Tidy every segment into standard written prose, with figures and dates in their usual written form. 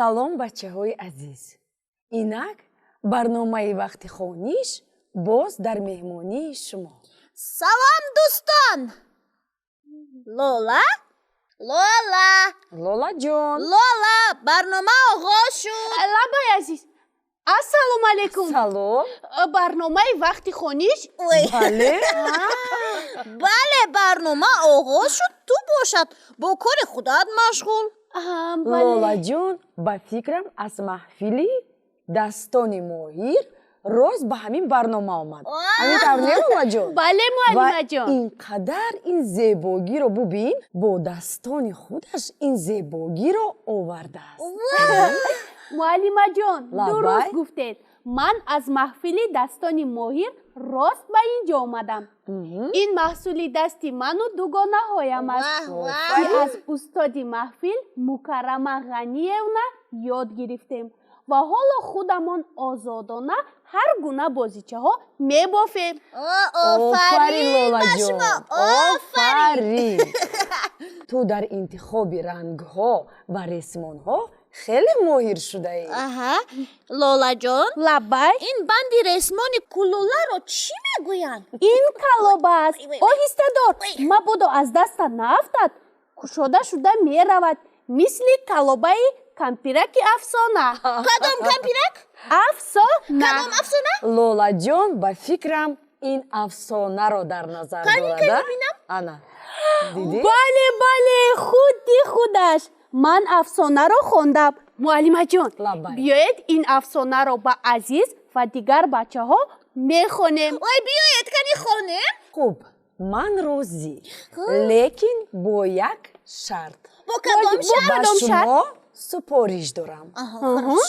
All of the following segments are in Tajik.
Салом, бачаҳои азиз. Инак барномаи вақти хониш боз дар меҳмонии шумо. Салом, дӯстон. Лола? Лола. Лолаҷон. Лола, барнома оғоз шуд. Лаббай, азиз. Ассалому алайкум. Салом. Барномаи вақти хониш? Ой. Бале. Бале, барнома оғоз шуд, ту бошад бо кори худат машғул. Бале. Лолаҷон, ба фикрам, аз маҳфили дастони моҳир рост ба ҳамин барнома омад. Ҳамин тавр не, Лолаҷон? Бале, муаллимаҷон. Ва ин қадар ин зебогиро бубин, бо дастони худаш ин зебогиро овардааст. Муаллимаҷон, Лаббай. дуруст гуфтед. Ман аз маҳфили дастони моҳир рост ба ин ҷо омадам. Ин маҳсули дасти ману дугонаҳоям аст, ки аз устоди маҳфил Мукаррама Ғаниевна ёд гирифтем ва ҳоло худамон озодона ҳар гуна бозичаҳо мебофем. Офарин, Лолаҷон. Шумо, офарин. Офарин. Ту дар интихоби рангҳо ва ресмонҳо хеле моҳир шудаӣ. Аҳа, Лолаҷон. Лаббай. Ин банди ресмони кулуларо чӣ мегӯянд? Ин калоба аст. Оҳиста дор, мабодо аз даста наафтад, кушода шуда меравад, мисли калобаи кампираки афсона. Кадом кампирак? Афсона. Кадом афсона? Лолаҷон, ба фикрам, ин афсонаро дар назар Кани, дорад, кани, а? бинам. Ана, дидӣ? Бале, бале, худи худаш. Ман афсонаро хондам. Муаллимаҷон, Лаббай. биёед ин афсонаро ба Азиз ва дигар бачаҳо мехонем. Ой, биёед, кани хонем. Хуб, ман розӣ, лекин бо як шарт. Бо кадом Бо шарт? Ба кадом шарт? шумо супориш дорам.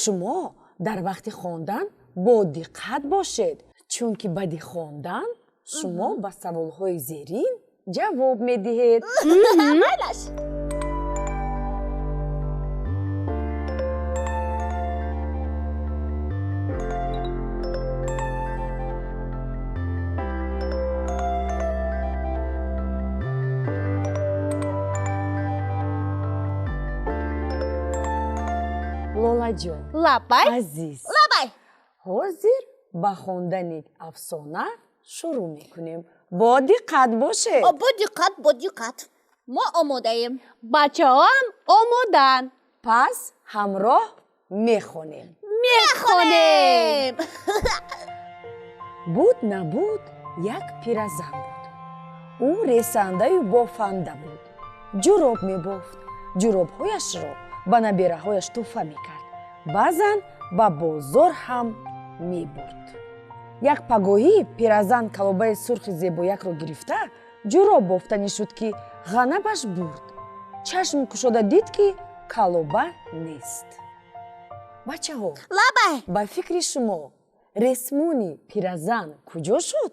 Шумо дар вақти хондан бо диққат бошед, чунки баъди хондан шумо ба саволҳои зерин ҷавоб медиҳед. Майлаш. Лолаҷон. Лаббай. Азиз. Лаббай. Ҳозир ба хондани афсона шурӯъ мекунем. Бо диққат бошед. Бо диққат, бо диққат. Мо омодаем. Бачаҳоам омодаанд. Пас ҳамроҳ мехонем. Мехонем. Буд набуд, як пиразан буд. Ӯ ресандаю бофанда буд. Ҷуроб мебофт. Ҷуробҳояшро ба набераҳояш тӯҳфа мекард. Баъзан ба бозор ҳам мебурд. Як пагоҳӣ пиразан калобаи сурхи зебоякро гирифта ҷуроб бофтанӣ шуд, ки ғанабаш бурд. Чашм кушода дид, ки калоба нест. Бачаҳо, Лаббай. ба фикри шумо, ресмони пиразан куҷо шуд?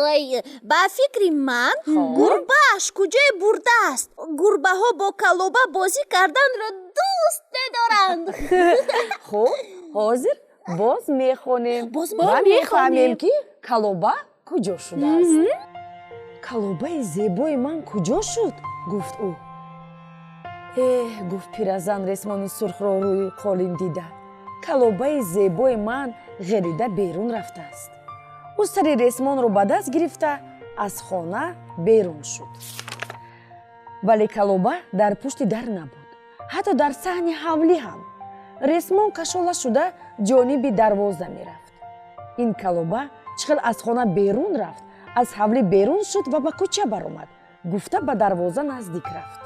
Ой, ба фикри ман, гурбааш куҷое бурдааст. Гурбаҳо бо калоба бозӣ карданро дӯст медоранд. Хуб, ҳозир боз мехонем Боз ва мехонем. мефаҳмем, ки калоба куҷо шудааст. Калобаи зебои ман куҷо шуд? Гуфт ӯ. Эҳ, гуфт пиразан, ресмони сурхро рӯи қолин дида. Калобаи зебои ман ғелида берун рафтааст. Ӯ сари ресмонро ба даст гирифта аз хона берун шуд. Вале калоба дар пушти дар набуд, ҳатто дар саҳни ҳавлӣ ҳам. Ресмон кашола шуда ҷониби дарвоза мерафт. Ин калоба чӣ хел аз хона берун рафт, аз ҳавлӣ берун шуд ва ба кӯча баромад? Гуфта ба дарвоза наздик рафт.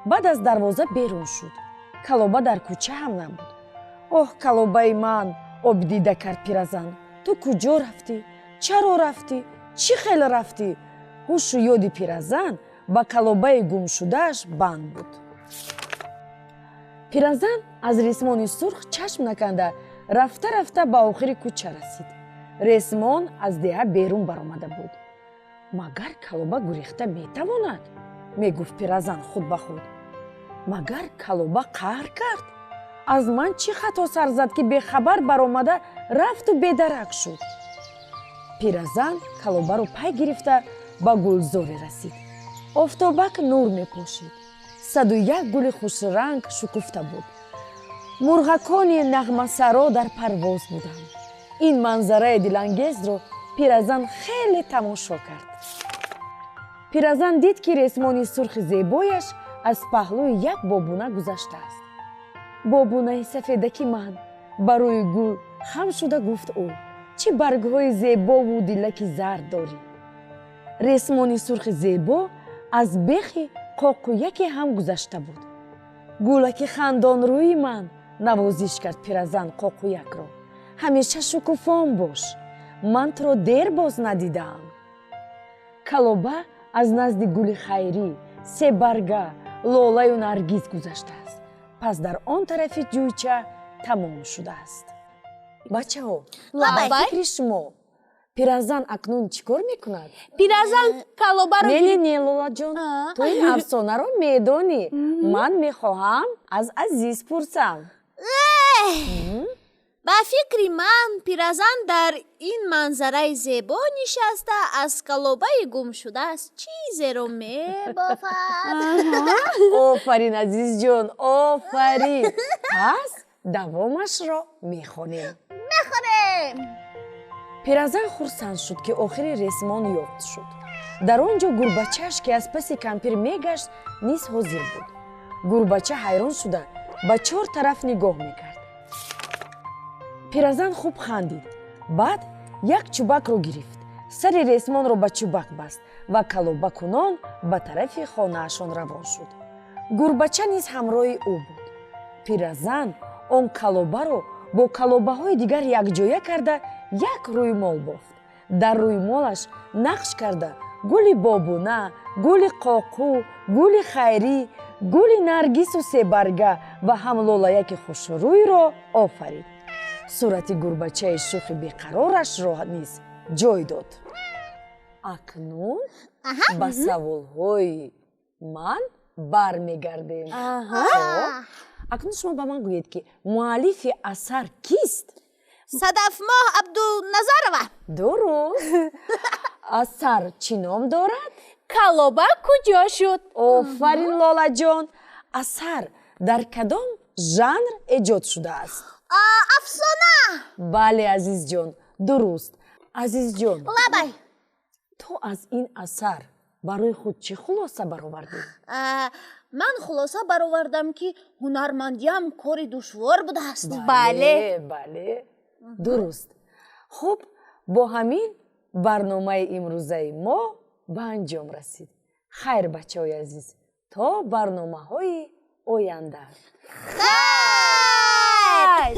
Баъд аз дарвоза берун шуд. Калоба дар кӯча ҳам набуд. Оҳ, калобаи ман, обдида кард пиразан, ту куҷо рафтӣ? Чаро рафтӣ? Чӣ хел рафтӣ? Ҳушу ёди пиразан ба калобаи гумшудааш банд буд. Пиразан аз ресмони сурх чашм наканда рафта рафта ба охири кӯча расид. Ресмон аз деҳа берун баромада буд. Магар калоба гурехта метавонад? Мегуфт пиразан худ ба худ. Магар калоба қаҳр кард? Аз ман чӣ хато сар зад, ки бехабар баромада рафту бедарак шуд? Пиразан калобаро пай гирифта ба гулзоре расид. Офтобак нур мепошид. 101 гули хушранг шукуфта буд. Мурғакони нағмасаро дар парвоз буданд. Ин манзараи дилангезро пиразан хеле тамошо кард. Пиразан дид, ки ресмони сурхи зебояш аз паҳлӯи як бобуна гузаштааст. Бобунаи сафедаки ман, ба рӯи гул хам шуда гуфт ӯ, чӣ баргҳои зебову дилаки зард дорӣ. Ресмони сурхи зебо аз бехи қоқуяке ҳам гузашта буд. Гулаки хандонрӯи ман, навозиш кард пиразан қоқуякро, ҳамеша шукуфон бош, ман туро дер боз надидаам. Калоба аз назди гули хайрӣ, себарга, лолаю наргиз гузаштааст, пас дар он тарафи ҷӯйча тамом шудааст. Бачаҳо, ба фикри шумо, пиразан акнун чӣ кор мекунад? Пиразан калобаро Не, не, не, Лолаҷон, ту ин афсонаро медонӣ. Ман мехоҳам аз Азиз пурсам. Ба фикри ман, пиразан дар ин манзараи зебо нишаста, аз калобаи гумшудааст чизеро мебофад. Офарин, Азизҷон, офарин. Пас давомашро мехонем. Мехонем. Пиразан хурсанд шуд, ки охири ресмон ёфт шуд. Дар он ҷо гурбачааш, ки аз паси кампир мегашт, низ ҳозир буд. Гурбача ҳайрон шуда ба чор тараф нигоҳ мекард. Пиразан хуб хандид, баъд як чӯбакро гирифт, сари ресмонро ба чӯбак баст ва калобакунон ба тарафи хонаашон равон шуд. Гурбача низ ҳамроҳи ӯ буд. Пиразан он калобаро бо калобаҳои дигар якҷоя карда, як рӯймол бофт. Дар рӯймолаш нақш карда гули бобуна, гули қоқу, гули хайрӣ, гули наргису себарга ва ҳам лолаяки хушрӯйро офарид. Сурати гурбачаи шӯхи беқарорашро низ ҷой дод. Акнун ба саволҳои ман бармегардем. Акнун шумо ба ман гӯед, ки муаллифи асар кист? Садафмоҳ Абдуназарова. Дуруст. Асар чӣ ном дорад? Калоба куҷо шуд? Офарин, Лолаҷон. Асар дар кадом жанр эҷод шудааст? Афсона. Бале, Азизҷон, дуруст. Азизҷон. Лабай. Ту аз ин асар барои худ чӣ хулоса баровардӣ? Ман хулоса баровардам, ки ҳунармандиам кори душвор будааст. Бале. Бале, дуруст. Хуб, бо ҳамин барномаи имрӯзаи мо ба анҷом расид. Хайр, бачаҳои азиз, то барномаҳои оянда. Хайр.